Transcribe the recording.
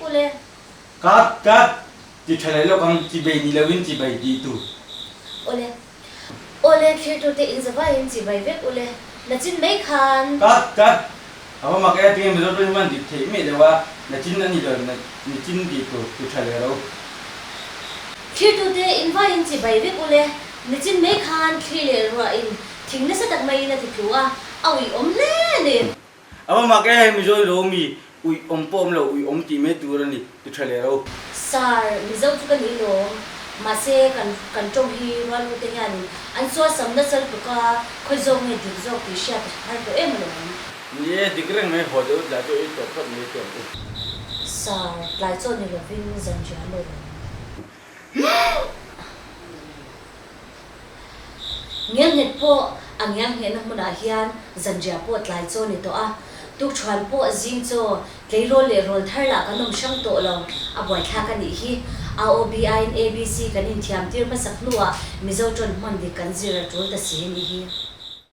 vek ule. Cut cut! Ti tha leh lawk ang, chibei ni loin chibei tih tur. Awle. Awle, thlirtute in zavaiin chibei vek ule. Nachin mai khan. Cut cut! A va mak e, tinge Mizo tawng hi man dik theih miah deuh a, nachin a ni lo, nichin tih tur ti tha leh ro. Thlirtute in vaiin chibei vek ule. Nichin mai khan thli leh ruah in thing nasa tak maiin a ti tlu a, a uih awm hle a ni. A va mak e, Mizo lo mi uih awm pawh awm lo, uih awm tih mai tur a ni, ti tha leh ro. Sir, Mizo chu ka ni lawm, mahse kan kan tawng hi rual ute hianin an suasam nasa lutuk a, khawi zawk nge dik zawk tih hriat a har tawh em alawm. Ni e, dik reng mai, haw deuh tlai chu ei tawp phawt mai teh ang u. Sir, tlai chaw ni lovin zanriah lawm. Ngelnghet pawh a ngelnghehna hmunah hian zanriah pawh tlai chaw ni tawh a, tukṭhuan pawh zing chaw, tleirawl leh rawl thar lah kan awm hrang tawh lo, a buaithlak a nih hi. AOBI-in ABC kan inthiamtir hmasak hnuah Mizo ṭawn hman dik kan zir a ṭul ta si a nih hi.